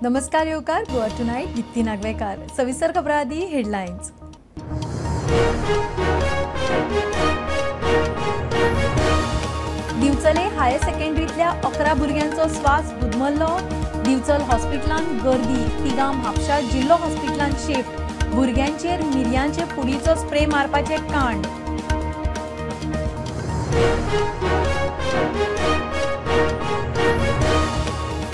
नमस्कार येवकार गोवा टुनायट दीप्ती नागवेकार. सविस्तर खबरां आदी हेडलायन्स. दिवचले हायर सेकंडरीतल्या 11 भुरग्यांचो श्वास गुदमरलो. दिवचल हॉस्पिटलांत गर्दी, तिगां म्हापशा जिल्लो हॉस्पिटलांत शिफ्ट. भुरग्यांचेर मिरयांचे पुडीचो स्प्रे मारपाचें कांड.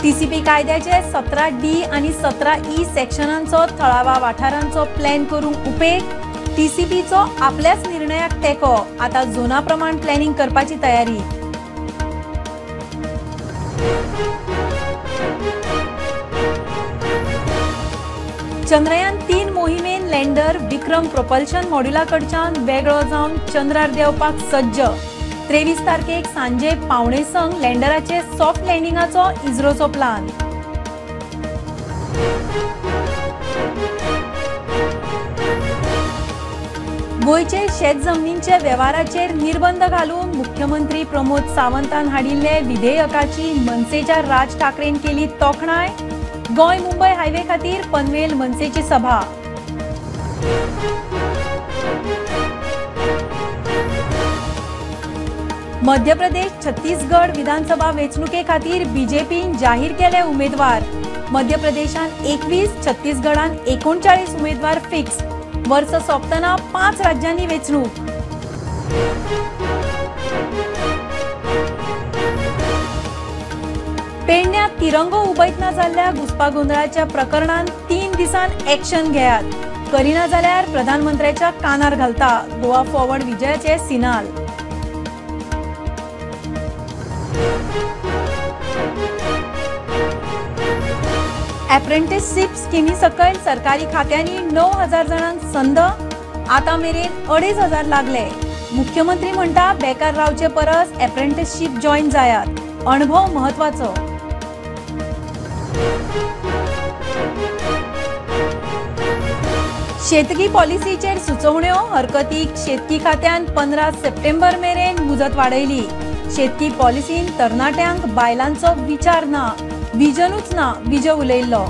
टीसीपी कायद्याचे 17D आणि 17E सेक्शनांचो थळावा वाठारांचो प्लॅन करूंक उपेग. टीसीपीचो आपल्याच निर्णयाक तेंको. आता झोना प्रमाण प्लॅनिंग करपाची तयारी. चंद्रयान 3 मोहिमेन लँडर विक्रम प्रोपल्शन मॉड्युला कडच्यान वेगळो जावन चंद्रार देंवपाक सज्ज. 23 तारखेक सांजे 5:45 लँडराचे सॉफ्ट लँडिंगाचो इस्रोचो प्लान. गोंयचे शेत जमनींच्या वेव्हाराचेर निर्बंध घालून मुख्यमंत्री प्रमोद सावंतान हाडिल्ले विधेयकाची मनसेच्या राज ठाकरेन केली तोखणाय. गोंय मुंबय हायवे खातीर पनवेल मनसेची सभा. मध्य प्रदेश छत्तीसगड विधानसभा वेंचणुके खातीर बीजेपीन जाहीर केले उमेदवार. मध्य प्रदेशान 21, छत्तीसगडान 39 उमेदवार फिक्स. वर्स सोंपतना 5 राज्यांनी वेंचणूक. पेडण्यात तिरंगो उबयतना जाल्ल्या घुस्पागोंदळाच्या प्रकरणान 3 दिसांत एक्शन घेयात. करिना जाल्यार प्रधानमंत्र्याच्या कानार घालता. गोवा फॉरवर्ड विजयाचे सिनाल. अप्रेंटिसशीप स्किमी सकयल सरकारी खात्यांनी 9,000 जाणांक संद. आतां मेरेन 2,500 लागले. मुख्यमंत्री म्हणटा बेकार रावचे परस अप्रेंटिसशीप जॉयन जायात, अणभव म्हत्वाचो. शेतकी पॉलिसीचेर सुचोवण्यो. हरकतीक शेतकी खात्यान 15 सप्टेंबर मेरेन मुजत वाडयली. शेतकी पॉलिसीन तरणाट्यांक बायलांचो विचार ना, विजनूच ना, विजय उलयल्लो.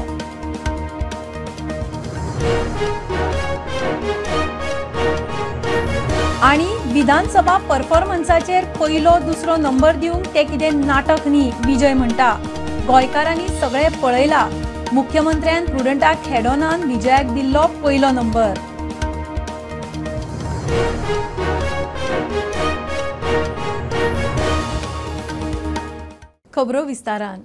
आनी विधानसभा परफॉर्मन्साचेर पयलो दुसरो नंबर दिवंक ते कितें नाटक न्ही, विजय म्हणटा. गोंयकारांनी सगळें पळयला. मुख्यमंत्र्यान प्रुडंटाक हेडोनान विजयाक दिल्लो पयलो नंबर. खबरो विस्तारान.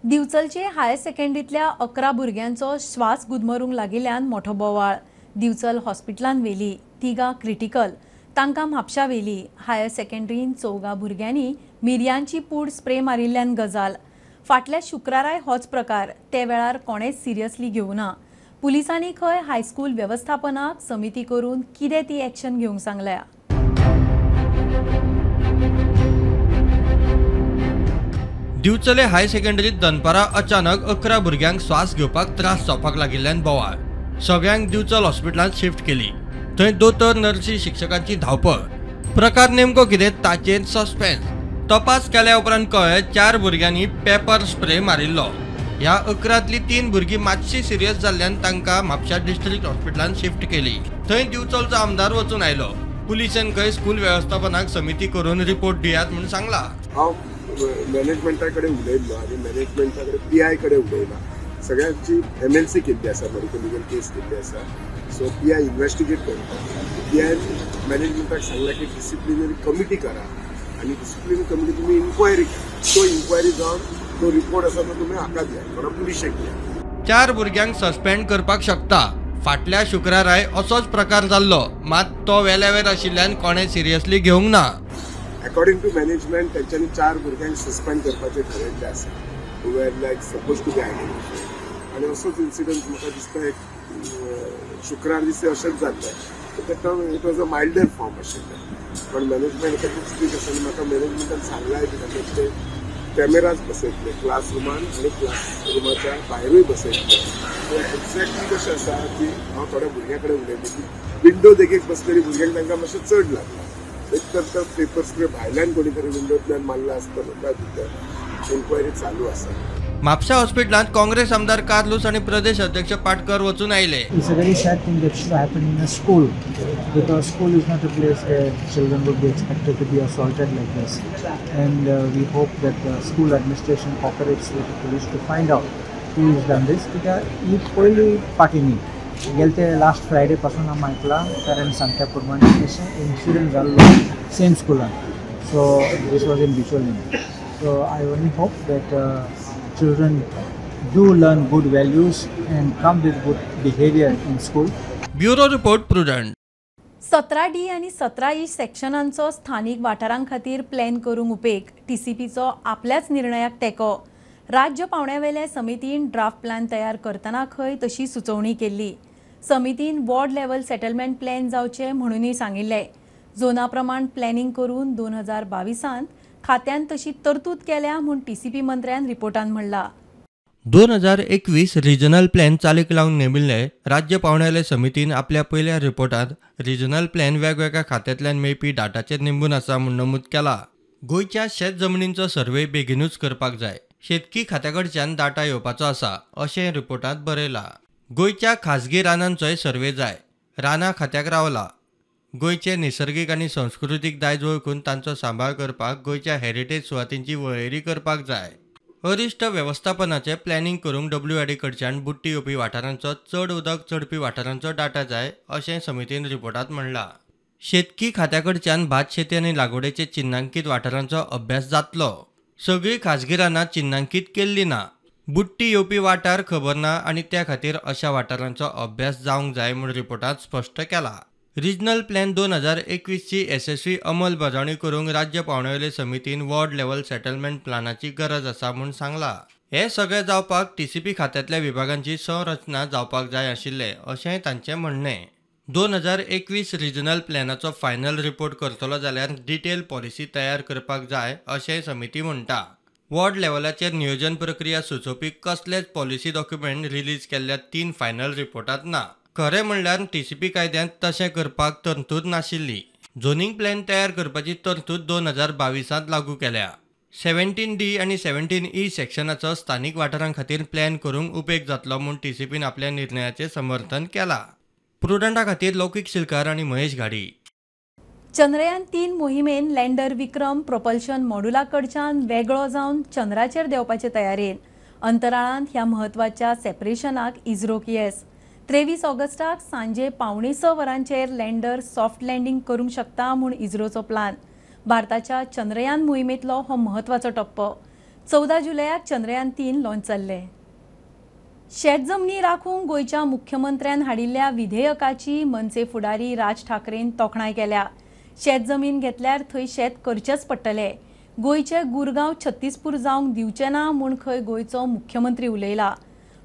दिवचलचे हायर सेकंडरीतल्या 11 भुरग्यांचो श्वास गुदमरूंक लागिल्ल्यान मोठो बोवाळ. दिवचल हॉस्पिटलान व्हेली, तिगां क्रिटिकल, तांकां म्हापशा व्हेली. हायर सेकंडरीन 4 भुरग्यांनी मिरयांची पूड स्प्रे मारिल्ल्यान गजाल. फाटल्या शुक्राराय होच प्रकार. ते वेळार कोणेच सिरियसली घेवना. पुलिसांनी खंय हायस्कूल वेवस्थापनाक समिती करून कितें ती एक्शन घेवंक सांगल्या. दिवचले हायर सेकंडरीत दनपारा अचानक 11 भुरग्यांक श्वास घेवपाक त्रास जावपाक लागिल्ल्यान बोवाळ. सगळ्यांक दिवचल हॉस्पिटलांत शिफ्ट केली. थंय दोतोर, नर्सी, शिक्षकांची धांवपळ. प्रकार नेमको कितें ताचेर सस्पेन्स. तपास केल्या उपरांत कळ्ळें 4 भुरग्यांनी पेपर स्प्रे मारिल्लो. ह्या 11तलीं 3 भुरगीं मातशी सिरियस जाल्ल्यान तांकां म्हापशा डिस्ट्रिक्ट हॉस्पिटलांत शिफ्ट केली. थंय दिवचलचो आमदार वचून आयलो. पुलिशेन खंय स्कूल वेवस्थापनाक समिती करून रिपोर्ट दियात म्हूण सांगला. हांव मॅनेजमेंटा कडेन उलयल्लो आनी मॅनेजमेंटा कडेन पी I कडेन उलयला. सगळ्यांची MLC केल्ली आसा, मेडिकल लिगल केस केल्ली आसा. सो पी I investigate करता. पी आयन मॅनेजमेंटाक सांगला की डिसिप्लिनरी कमिटी करा आनी डिसिप्लिनरी कमिटी तुमी इन्क्वायरी करा. तो इन्क्वायरी जावन तो रिपोर्ट आसा तो तुमी हाका दिया, कोणा पुलिशेक दिया. 4 भुरग्यांक सस्पेंड करपाक शकता. फाटल्या शुक्राराय असोच प्रकार जाल्लो, मात तो वेल्यावेर आशिल्ल्यान कोणें सिरियसली घेवंक ना. अकॉर्डिंग टू मॅनेजमेंट तेंच्यांनी 4 भुरग्यांक सस्पेंड करपाचें ठरयल्लें आसा, who were like suppose to be identified. आनी असोच इन्सिडंट म्हाका दिसता एक शुक्रार दिसा अशेंच जाल्लें. It was a milder form आशिल्लें, पण मॅनेजमेंट आतां खूब स्ट्रीक आसा आनी म्हाका मॅनेजमेंटान सांगलां बी तांचे कॅमेराज बसयतले क्लासरुमान आनी क्लासरुमाच्या भायरूय बसयतले. एक्झॅक्टली कशें आसा की हांव थोड्या भुरग्यां कडेन उलयलें की विंडो देगेक बसलेली भुरग्यांक तांकां मातशें चड लागलां. एक तर तो पेपर स्प्रे भायल्यान कोणी तरी विंडोंतल्यान मारला आसतलो काय कितें. इन्क्वायरी चालू आसा. म्हापसा हॉस्पिटलांत काँग्रेस आमदार कार्लूस आनी प्रदेश अध्यक्ष पाटकर वचून आयले. It's a very sad thing that should happen in a school, because school is not a place where children would be expected to be assaulted like this. And we hope that the school administration cooperates with the police to find out who has done this. कित्याक ही पयली पाटी न्ही, गेले ते last Friday पासून आमी आयकलां parents सांगता प्रमाणे तशें इन्सिडंट जाल्लो सेम स्कुलान. So this was in Bicholim. So I only hope that children do learn good values and come with good behavior in school. Bureau report, Prudent. 17D आनी 17E सेक्शनांचो स्थानीक वाठारां खातीर प्लॅन करूंक उपेग. टीसीपीचो आपल्याच निर्णयाक तेंको. राज्य पावंड्यावेल्या समितीन ड्राफ्ट प्लॅन तयार करतना खंय तशी सुचोवणी केल्ली. समितीन वॉर्ड लेवल सेटलमेंट प्लॅन जावचे म्हणूनय सांगिल्लें. झोना प्रमाण प्लॅनिंग करून 2022 खात्यान तशी तरतूद केल्या म्हूण टीसीपी मंत्र्यान रिपोर्टान म्हणला. 2021 रिजनल प्लॅन चालीक लावून नेमिल्ले राज्य पावंड्यावेले समितीन आपल्या पयल्या रिपोर्टांत रिजनल प्लॅन वेगवेगळ्या खात्यांतल्यान मेळपी डाटाचेर निंबून आसा म्हूण नमूद केला. गोंयच्या शेत जमनींचो सर्वे बेगिनूच करपाक जाय. शेतकी खात्या कडच्यान डाटा येवपाचो आसा अशें रिपोर्टांत बरयलां. गोंयच्या खाजगी रानांचोय सर्वे जाय. रानां खात्याक रावला. गोंयचे निसर्गीक आनी संस्कृतीक दायज वळखून तांचो सांबाळ करपाक गोंयच्या हेरिटेज सुवातींची वळेरी करपाक जाय. अरिश्ट वेवस्थापनाचें प्लॅनिंग करूंक WRD कडच्यान बुडटी येवपी वाठारांचो चड उदक चडपी वाठारांचो डाटा जाय अशें समितीन रिपोर्टांत म्हणलां. शेतकी खात्या कडच्यान भात शेती आनी लागवडेचे चिन्नांकीत वाठारांचो अभ्यास जातलो. सगळीं खाजगी रानां चिन्नांकीत केल्ली ना. बुडटी येवपी वाठार खबर ना आनी त्या खातीर अशा वाठारांचो अभ्यास जावंक जाय म्हूण रिपोर्टांत स्पश्ट केला. रिजनल प्लॅन 2021ची येसस्वी अंमलबजावणी करूंक राज्य पावंड्यावेले समितीन वॉर्ड लेवल सेटलमेंट प्लॅनाची गरज आसा म्हूण सांगलां. हें सगळें जावपाक टीसीपी खात्यांतल्या विभागांची संरचना जावपाक जाय आशिल्लें अशेंय तांचें म्हणणें. 2021 रिजनल प्लॅनाचो फायनल रिपोर्ट करतलो जाल्यार डिटेल पॉलिसी तयार करपाक जाय अशेंय समिती म्हणटा. वॉर्ड लेवलाचेर नियोजन प्रक्रिया सुचोवपी कसलेच पॉलिसी डॉक्युमेंट रिलीज केल्ल्या 3 फायनल रिपोर्टांत ना. खरें म्हणल्यार टीसीपी कायद्यांत तशें करपाक तरतूद नाशिल्ली. झोनिंग प्लॅन तयार करपाची तरतूद 2022 लागू केल्या. 17D आनी 17E सेक्शनाचो स्थानीक वाठारां खातीर प्लॅन करूंक उपेग जातलो म्हूण टीसीपीन आपल्या निर्णयाचें समर्थन केलां. प्रुडंटा खातीर लौकीक शिलकार आनी महेश घाडी. चंद्रयान 3 मोहिमेन लँडर विक्रम प्रोपल्शन मॉड्युला कडच्यान वेगळो जावन चंद्राचेर देंवपाचे तयारेन. अंतराळांत ह्या म्हत्वाच्या सेपरेशनाक इस्रोक येस. 23 ऑगस्टाक सांजे 5:45 वरांचेर लँडर सॉफ्ट लँडिंग करूंक शकता म्हूण इस्रोचो प्लान. भारताच्या चंद्रयान मोहिमेंतलो हो म्हत्वाचो टप्पो. 14 जुलयाक चंद्रयान 3 लॉन्च जाल्लें. शेत जमनी राखूंक गोंयच्या मुख्यमंत्र्यान हाडिल्ल्या विधेयकाची मनसे फुडारी राज ठाकरेन तोखणाय केल्या. शेत जमीन घेतल्यार थंय शेत करचेंच पडटलें. गोंयचे गुरगांव छत्तीसपूर जावंक दिवचें ना म्हूण खंय गोंयचो मुख्यमंत्री उलयला.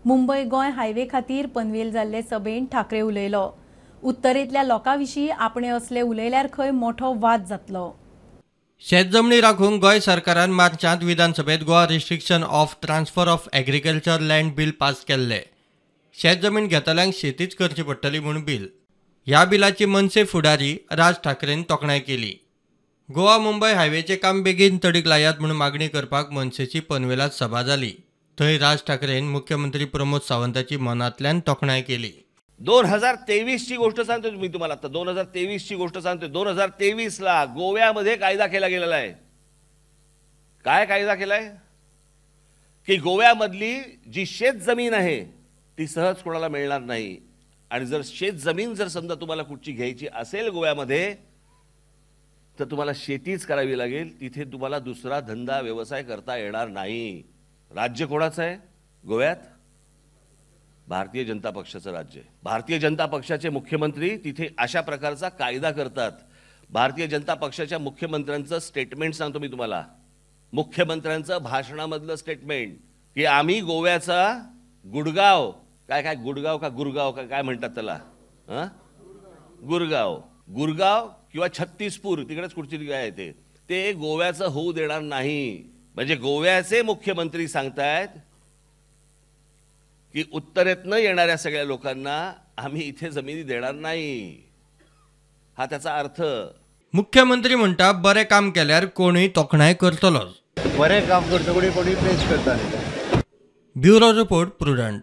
मुंबय गोंय हायवे खातीर पनवेल जाल्ले सभेन ठाकरे उलयलो. उत्तरेंतल्या लोकां विशीं आपणे असले उलयल्यार खंय मोठो वाद जातलो. शेत जमनी राखूंक गोंय सरकारान मार्चांत विधानसभेत Goa restriction of transfer of agriculture land bill pass केल्लें. शेत जमीन घेतल्यांक शेतीच करची पडटली म्हूण बील. ह्या बिलाची मनसे फुडारी राज ठाकरेन तोखणाय केली. गोवा मुंबय हायवेचें काम बेगीन तडीक लायात म्हूण मागणी करपाक मनसेची पनवेलांत सभा जाली. थंय राज ठाकरेन मुख्यमंत्री प्रमोद सावंताची मनांतल्यान तोखणाय केली. 2023ची गोष्ट सांगतो मी तुम्हाला आता. 2023ची गोष्ट सांगतो. 2023ला गोव्यामध्ये कायदा केला गेलेला आहे. काय कायदा केलाय की गोव्यामधली जी शेत जमीन आहे ती सहज कोणाला मिळणार नाही, आणि जर शेत जमीन जर समजा तुम्हाला कुठची घ्यायची असेल गोव्यामध्ये तर तुम्हाला शेतीच करावी लागेल, तिथे तुम्हाला दुसरा धंदा व्यवसाय करता येणार नाही. राज्य कोणाचं आहे गोव्यात? भारतीय जनता पक्षाचं राज्य आहे. भारतीय जनता पक्षाचे मुख्यमंत्री तिथे अशा प्रकारचा कायदा करतात. भारतीय जनता पक्षाच्या मुख्यमंत्र्यांचं स्टेटमेंट सांगतो मी तुम्हाला, मुख्यमंत्र्यांचं भाषणामधलं स्टेटमेंट की आम्ही गोव्याचा गुडगाव, काय काय गुडगाव का गुरगाव का काय म्हणतात त्याला, हां गुरगाव, गुरगाव किंवा छत्तीसपूर तिकडेच कुठची काय आहे ते गोव्याचं होऊ देणार नाही. म्हणजे गोव्याचे मुख्यमंत्री सांगतायत की उत्तरेतनं येणाऱ्या सगळ्या लोकांना आम्ही इथे जमिनी देणार नाही, हा त्याचा अर्थ. मुख्यमंत्री म्हणटा बरें काम केल्यार कोणूय तोखणाय करतलोच, बरें काम करता कोणी कोणी प्रेज करता. Bureau report, Prudent.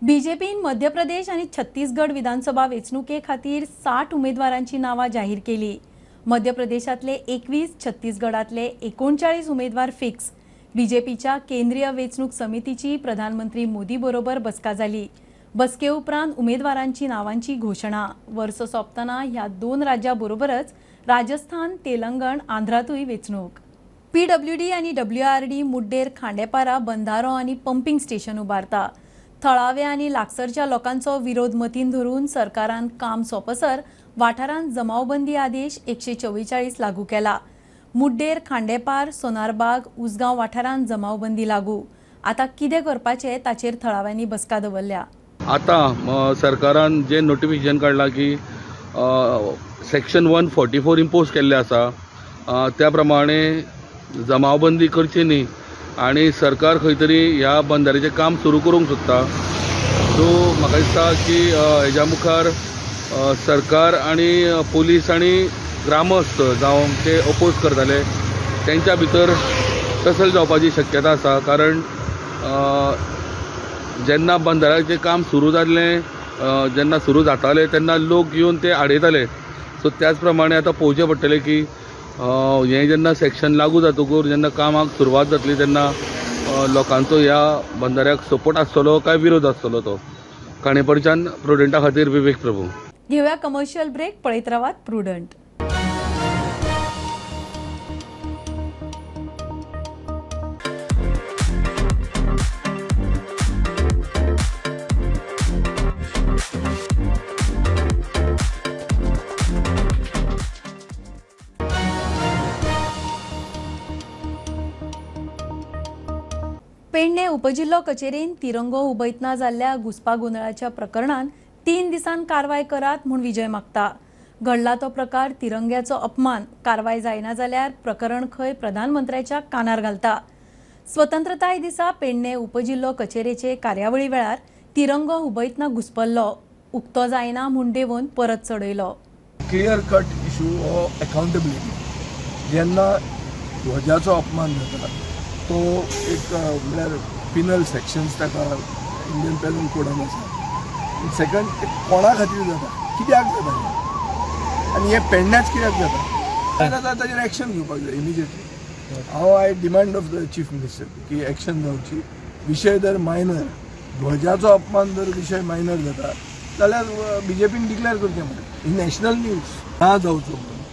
बीजेपीन Madhya Pradesh आनी छत्तीसगड विधानसभा वेंचणुके खातीर 60 उमेदवारांची नांवां जाहीर केली. मध्य प्रदेशांतले 21, छत्तीसगडांतले 39 उमेदवार फिक्स. बीजेपीच्या केंद्रीय वेंचणूक समितीची प्रधानमंत्री मोदी बरोबर बसका जाली. बसके उपरांत उमेदवारांची नांवांची घोशणा. वर्स सोंपतना ह्या 2 राज्यां बरोबरच राजस्थान, तेलंगण, आंध्रांतूय वेंचणूक. पीडब्ल्यूडी आनी डब्ल्यूआरडी मुड्डेर खांडेपारा बंधारो आनी पंपींग स्टेशन उबारता. थळावे आनी लागसरच्या लोकांचो विरोध मतीन धरून सरकारान काम सोंपसर वाठारांत जमावबंदी आदेश 144 लागू केला. मुड्डेर, खांडेपार, सोनारबाग, उसगांव वाठारांत जमावबंदी लागू. आतां कितें करपाचें ताचेर थळाव्यांनी बसका दवरल्या. आतां सरकारान जे नोटिफिकेशन काडलां की सेक्शन 144 इम्पोज केल्ले आसा, त्या प्रमाणे जमावबंदी करची न्ही आनी सरकार खंय तरी ह्या बंधाऱ्याचें काम सुरू करूंक सोदता. सो म्हाका दिसता की हेज्या मुखार सरकार आनी पुलीस आनी ग्रामस्थ जावं ते अपोज करताले तेंच्या भितर टसल जावपाची शक्यता आसा. कारण जेन्ना बंधाऱ्याचें काम सुरू जाल्लें, जेन्ना सुरू जातालें तेन्ना लोक येवन ते आडयताले. सो त्याच प्रमाणे आतां पळोवचें पडटलें की हें जेन्ना सेक्शन लागू जातकूच जेन्ना कामाक सुरवात जातली तेन्ना लोकांचो ह्या बंधाऱ्याक सपोर्ट आसतलो काय विरोध आसतलो तो. काणेपरच्यान प्रुडंटा खातीर विवेक प्रभू. घेवया कमर्शियल ब्रेक. पळयत रावात प्रुडंट. पेडणे उपजिल्लो कचेरेन तिरंगो उबयतना जाल्ल्या घुस्पागोंदळाच्या प्रकरणान 3 दिसांत कारवाय करात म्हूण विजय मागता. घडला तो प्रकार तिरंग्याचो अपमान. कारवाय जायना जाल्यार प्रकरण खंय प्रधानमंत्र्याच्या कानार घालता. स्वतंत्रताय दिसा पेडणे उपजिल्लो कचेरेचे कार्यावळी वेळार तिरंगो उबयतना घुसपल्लो. उक्तो जायना म्हूण देंवोवन परत चडयलो. क्लियर कट इशू हो अकाउंटेबिलिटी. जेन्ना ध्वजाचो अपमान जाता तो एक म्हळ्यार पिनल सेक्शन्स ताका इंडियन पेनल कोडान आसा. सेकंड, कोणा खातीर जाता, कित्याक जाता आनी हें पेडण्याच कित्याक जाता ताचेर एक्शन घेवपाक जाय इमिजिएटली. हांव I demand of the chief minister की एक्शन जावची. विशय जर मायनर, ध्वजाचो अपमान जर विशय मायनर जाता जाल्यार बीजेपीन डिक्लेअर करचें म्हणून ही नॅशनल न्यूज ना जावचो म्हणून.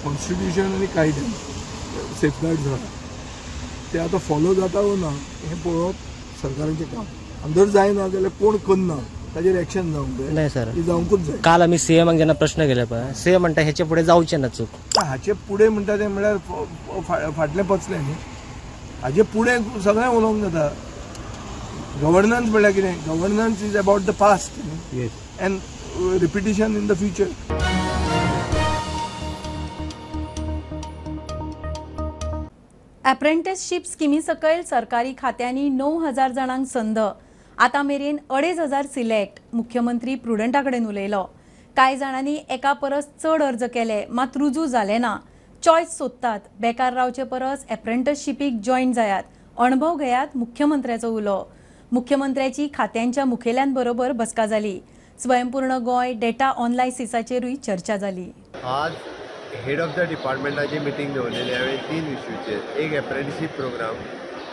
कॉन्स्टिट्युशन आनी कायदे सेफगार्ड जाला ते आतां फॉलो जाता वो ना हें पळोवप सरकाराचें काम. आनी जर जायना जाल्यार कोण करना ताजेर एक्शन जावंक जाय. नाही सर, जावंकूच जाय. काल आमी सीएमाक जेन्ना प्रश्न केले पळय, सीएम म्हणटा हेचे फुडें जावचें ना चूक. हाचे फुडें म्हणटा तें म्हळ्यार फाटलें पचलें न्ही, हाजे फुडें सगळें उलोवंक जाता. गव्हर्नन्स म्हळ्यार कितें? Governance is about the past न्ही and repetition in the future. Apprenticeship स्किमी सकयल सरकारी खात्यांनी 9,000 जाणांक संद. आतां मेरेन 2,500 सिलेक्ट. मुख्यमंत्री प्रुडंटा कडेन उलयलो. कांय जाणांनी एका परस चड अर्ज केले मात रुजू जाले ना. चॉयस सोदतात. बेकार रावचे परस एप्रेंटिसशिपीक जॉयन जायात, अणभव घेयात, मुख्यमंत्र्याचो उलो. मुख्यमंत्र्याची खात्यांच्या मुखेल्यांबरोबर बसका जाली. स्वयंपूर्ण गोंय डेटा ऑनलायसिसाचेरूय चर्चा जाली. आज हेड ऑफ the डिपार्टमेंटाची मिटींग दवरलेली हांवें 3 इश्यूचेर. एक एप्रेंटिसशीप प्रोग्राम,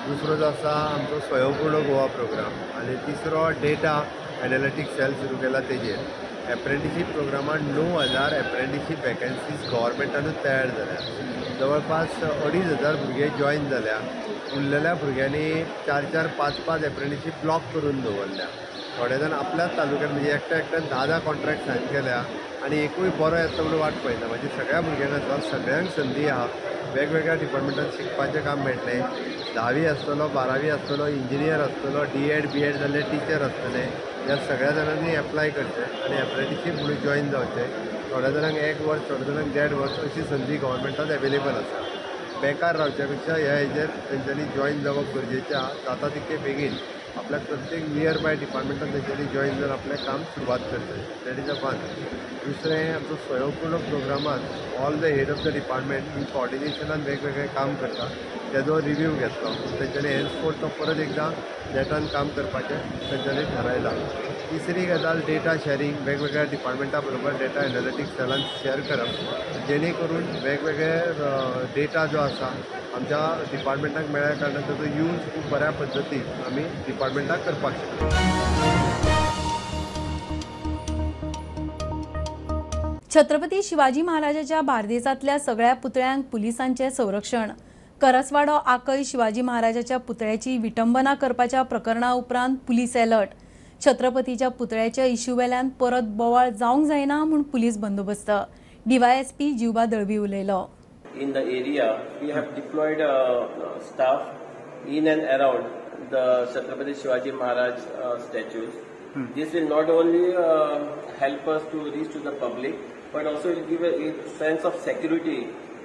दुसरो जो आसा आमचो स्वयंपूर्ण गोवा प्रोग्राम आनी तिसरो डेटा एनालिटिक्स सेल सुरू केला तेजेर. एप्रेंटिसशीप प्रोग्रामान 9,000 एप्रेंटिसशीप वेकन्सीज गव्हर्मेंटानूच तयार जाल्या. जवळपास 2,500 भुरगे जॉयन जाल्या. उरलेल्या भुरग्यांनी 4-4, 5-5 एप्रेंटिसशीप ब्लॉक करून दवरल्या. थोडे जाण आपल्याच तालुक्यात म्हणजे एकट्या एकट्यान 10-10 कॉन्ट्रॅक्ट सायन केल्या आनी एकूय बरो येता म्हणून वाट पळयता. म्हणजे सगळ्या भुरग्यांक आसा, सगळ्यांक संदी आहा, वेगवेगळ्या डिपार्टमेंटान शिकपाचें काम मेळटलें. 10वी आसतलो, 12वी आसतलो, इंजिनियर आसतलो, डी.एड बी.एड जाल्ले टिचर आसतले. ह्या सगळ्या जाणांनी एप्लाय करचें आनी एप्रेंटिसशीप म्हणून जॉयन जावचें. थोड्या जाणांक 1 वर्स, थोड्या जाणांक 1.5 वर्स अशी संदी गव्हर्मेंटान एवेलेबल आसा. बेकार रावच्या पेक्षा ह्या हेजेर तेंच्यांनी जॉयन जावप गरजेचें आहा. जाता तितके बेगीन आपल्याक प्रत्येक नियर बाय डिपार्टमेंटान तेंच्यांनी जॉयन जावन आपलें काम सुरवात करचें. That is a one. दुसरें, आमचो स्वयंपूर्ण प्रोग्रामान all the head of the department in कॉर्डिनेशनान वेगवेगळें काम करता, तेजो रिव्यू घेतलो. तेंच्यांनी हेन्सफोर्थ तो परत एकदां नेटान काम करपाचें तेंच्यांनी थारायलां. तिसरी गजाल, डेटा शॅरिंग, वेगवेगळ्या डिपार्टमेंटा बरोबर डेटा एनालिटिक्स सेलान शॅर करप, जेणे करून वेगवेगळे डेटा जो आसा आमच्या डिपार्टमेंटाक मेळ्ळ्या कारणान ताचो यूज खूब बऱ्या पद्दतीन आमी डिपार्टमेंटाक करपाक शकता. छत्रपती शिवाजी महाराजाच्या बार्देसांतल्या सगळ्या पुतळ्यांक पुलिसांचें संरक्षण. करसवाडो आकय शिवाजी महाराजाच्या पुतळ्याची विटंबना करपाच्या प्रकरणा उपरांत पुलीस अलर्ट. छत्रपतीच्या पुतळ्याच्या इश्यू वेल्यान परत बोवाळ जावंक जायना म्हूण पुलीस बंदोबस्त. डीवायएसपी जिवबा दळवी उलयलो. In the area, we have deployed staff in and around the Chhatrapati Shivaji Maharaj statues. This will not only help us to reach to the public, but also will give a sense of security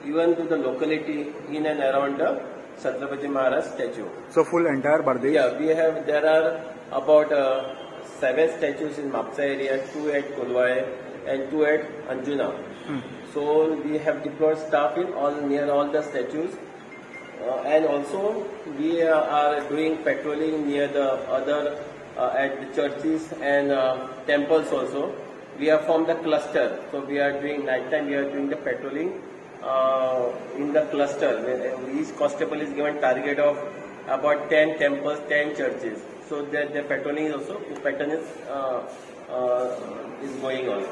even to the locality in and around the Chhatrapati Maharaj statue. So full entire Bardes? Yeah, we have, there are about 7 statues in Mapsa area, 2 at Kolwai and 2 at Anjuna. So we have deployed staff in all near all the statues, and also we are doing patrolling near the other at the churches and temples also. We have formed a cluster, so we are doing night time, we are doing the patrolling in the cluster. Each constable is given target of about 10 temples, 10 churches, so that the patrolling is also, the pattern is going on.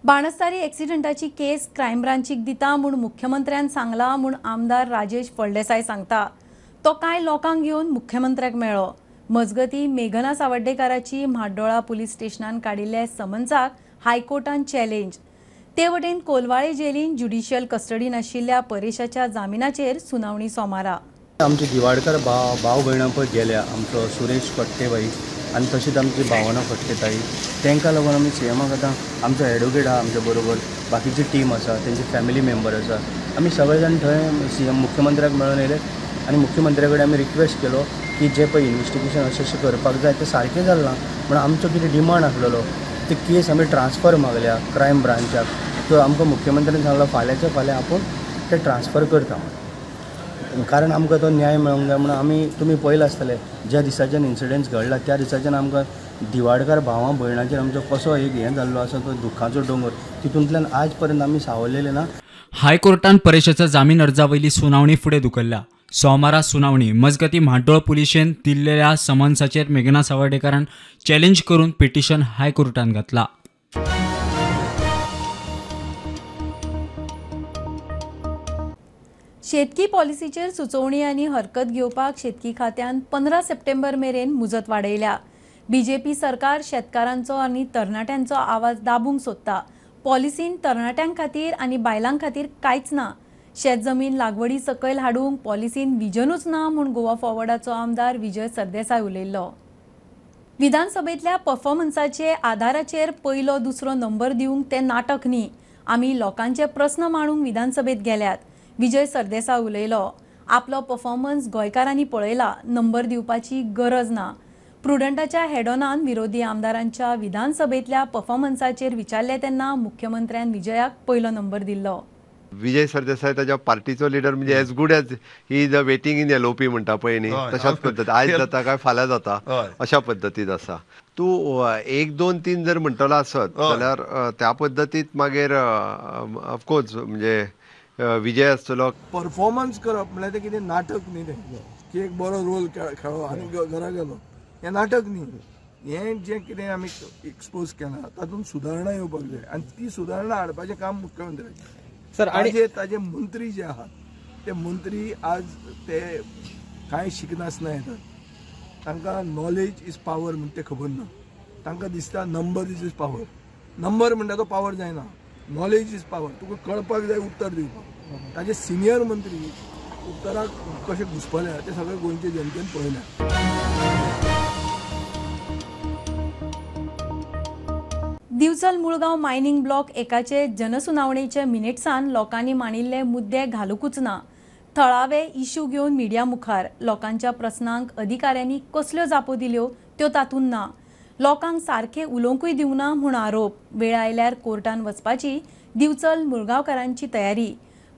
Banastari एक्सिडंटाची case crime ब्रांचीक दिता म्हूण मुख्यमंत्र्यान सांगला म्हूण आमदार राजेश फळदेसाय सांगता. तो कांय लोकांक घेवन मुख्यमंत्र्याक मेळ्ळो. मजगती मेघना सावर्डेकाराची म्हाड्डोळा पुलीस स्टेशनान काडिल्ल्या समन्साक हायकोर्टान चॅलेंज. ते वटेन कोलवाळे जेलीन ज्युडिशियल कस्टडीन आशिल्ल्या परेशाच्या जामिनाचेर सुनावणी सोमारा. आमचे दिवाडकर भाव भयणां पळय गेल्या, आमचो सुरेश फडटेबाई आनी तशीच आमची भावना फडटेताई, तांकां लागून आमी सीएमाक आतां आमचो एडवोकेट आहा आमच्या बरोबर, बाकीची टीम आसा, तेंची फॅमिली मेंबर आसा, आमी सगळे जाण थंय सीएम मुख्यमंत्र्याक मेळून येयले आनी मुख्यमंत्र्या कडेन आमी रिक्वेस्ट केलो की जे पळय इन्वेस्टिगेशन अशें अशें करपाक जाय तें सारकें जालें ना म्हण आमचो कितें डिमांड आसलेलो ते केस आमी ट्रान्सफर मागल्या क्रायम ब्रांचाक. तर आमकां मुख्यमंत्र्यान सांगलां फाल्यांच्या फाल्यां आपूण ते ट्रान्सफर करता, कारण आमकां तो न्याय मेळोंक जाय म्हणून. आमी तुमी पळयलां आसतलें ज्या दिसाच्यान इन्सिडंट्स घडला त्या दिसाच्यान आमकां दिवाडकार भावां भयणाचेर आमचो कसो एक हें जाल्लो आसा तो दुख्खाचो दोंगर, तितूंतल्यान आज पर्यंत आमी सावरलेले ना. हायकोर्टान परेशाच्या जामीन अर्जावयली सुनावणी फुडें धुकल्ल्या. सोमारा सुनावणी. मजगती म्हाड्डोळ पुलिशेन दिल्लेल्या समन्साचेर मेघना सावर्डेकारान चॅलेंज करून पिटिशन हायकोर्टान घातला. शेतकी पॉलिसीचेर सुचोवणी आनी हरकत घेवपाक शेतकी खात्यान 15 सप्टेंबर मेरेन मुजत वाडयल्या. बीजेपी सरकार शेतकारांचो आनी तरणाट्यांचो आवाज दाबूंक सोदता. पॉलिसीन तरणाट्यां खातीर आनी बायलां खातीर कांयच ना. शेत जमीन लागवडी सकयल हाडूंक पॉलिसीन विजनूच ना म्हूण गोवा फॉरवर्डाचो आमदार विजय सरदेसाय उलयल्लो. विधानसभेंतल्या परफॉर्मन्साचे आधाराचेर पयलो दुसरो नंबर दिवंक तें नाटक न्ही. आमी लोकांचे प्रस्न मांडूंक विधानसभेंत गेल्यात. विजय सरदेसाय उलयलो. आपलो परफॉर्मन्स गोंयकारांनी पळयला, नंबर दिवपाची गरज ना. प्रुडंटाच्या हेडोनान विरोधी आमदारांच्या विधानसभेंतल्या परफॉर्मन्साचेर विचारलें तेन्ना मुख्यमंत्र्यान विजयाक पयलो नंबर दिल्लो. विजय सरदेसाय ताच्या पार्टीचो लिडर म्हणजे as good as he is a waiting in LOP म्हणटा पळय न्ही, तशाच पद्दत आयज जाता काय फाल्यां जाता अशा पद्दतीत आसा. तूं 1 2 3 जर म्हणटलो आसत जाल्यार त्या पद्दतीत मागीर ऑफकोर्स म्हणजे विजय आसतलो. परफॉर्मन्स करप म्हळ्यार तें कितें नाटक न्ही, तें की एक बरो रोल खेळ्ळो आनी घरा गेलो, हें नाटक न्ही. हें जें कितें आमी एक्सपोज केलां तातूंत सुदारणा येवपाक जाय आनी ती सुदारणा हाडपाचें काम मुख्यमंत्र्याचें. सर, आनी ताजे मंत्री जे आहात ते मंत्री आज ते कांय शिकनासतना येतात, तांकां नॉलेज is power म्हण तें खबर ना. तांकां दिसता number is is power. Number म्हणटा तो पावर जायना, नॉलेज is power. तुका कळपाक जाय उत्तर दिवपाक. ताजे सिनियर मंत्री उत्तराक कशें घुसपल्या तें सगळें गोंयचे जनतेन पळयलें. दिवचल मुळगांव मायनिंग ब्लॉक एकाचे जनसुनावणेचे मिनिट्सान लोकांनी मांडिल्ले मुद्दे घालुकूच ना. थळावे इश्यू घेवन मिडिया मुखार लोकांच्या प्रस्नांक अधिकाऱ्यांनी कसल्यो जापो दिल्यो त्यो तातूंत ना. लोकांक सारखे उलोवंकूय दिवना म्हूण आरोप. वेळ आयल्यार कोर्टान वचपाची दिवचल मुळगांवकारांची तयारी.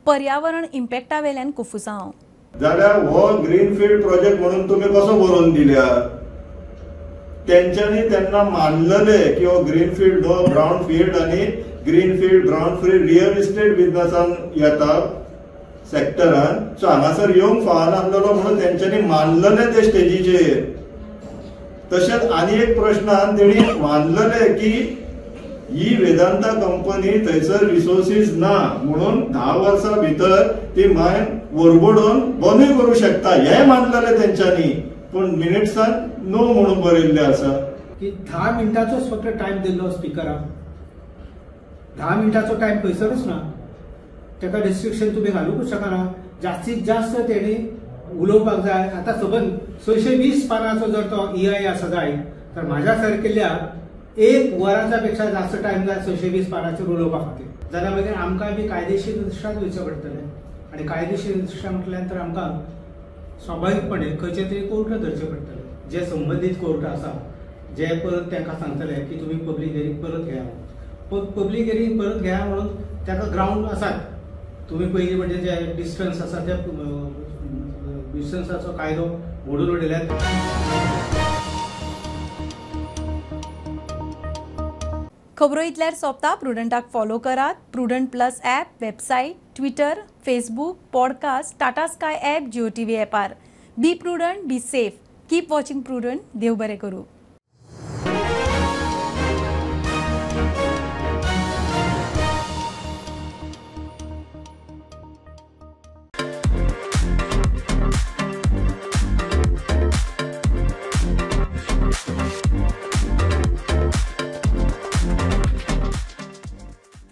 पर्यावरण इम्पॅक्टा वेल्यान कुफुसांव. जाल्यार हो ग्रीनफिल्ड प्रोजेक्ट म्हणून तुमी कसो बरोवन दिल्या? तेंच्यांनी तेन्ना मानलेले की हो ग्रीनफिल्ड हो ब्रावन फिल्ड आनी greenfield brown field real estate बिजनसान येता सेक्टरान, सो हांगासर येवंक फावना आसलेलो म्हणून तेंच्यांनी मानलेले ते स्टेजीचेर. तशेंच आनी एक प्रश्नान तेणी मानलेले की ही वेदांता कंपनी थंयसर रिसोर्सीस ना म्हणून 10 वर्सां भितर ती मायन वरबडोवन बंदूय करूं शकता हें मानलेले तेंच्यांनी, पूण मिनिट्सान नो म्हणून बरयल्लें आसा. की 10 मिनटाचोच फक्त टायम दिल्लो स्पिकराक, 10 मिनटाचो टायम खंयसरूच ना, ताका रिस्ट्रिक्शन तुमी घालूंकच शकना. जास्तीत जास्त तेणी उलोवपाक जाय. आतां सबंद 620 पानाचो जर तो EI आसा जायत तर म्हाज्या सारकेल्या 1 वराच्या पेक्षा जास्त टायम जाय 620 पानाचेर उलोवपा खातीर. जाल्यार मागीर आमकां बी कायदेशीर दृश्टाच वयचें पडटलें आनी कायदेशीर दृश्टा म्हटल्यार तर आमकां स्वाभाविकपणे खंयचे तरी कोर्ट धरचें पडटलें, जे संबंदीत कोर्ट आसा जे परत तांकां सांगतले की तुमी पब्लीक हियरींग परत घेया. पब्लीक हियरींग परत घेया म्हणून ताका ग्रावंड आसात. तुमी पयलीं म्हणजे जे डिस्टन्स आसा त्या डिस्टन्साचो कायदो मोडून उडयल्यात. खबरो इतल्यार सोंपता. प्रुडंटाक फॉलो करात. Prudent plus app, website, Twitter, Facebook, podcast, Tata Sky app, Jio TV ॲपार. Be prudent, be safe, keep watching Prudent. देव बरें करूं.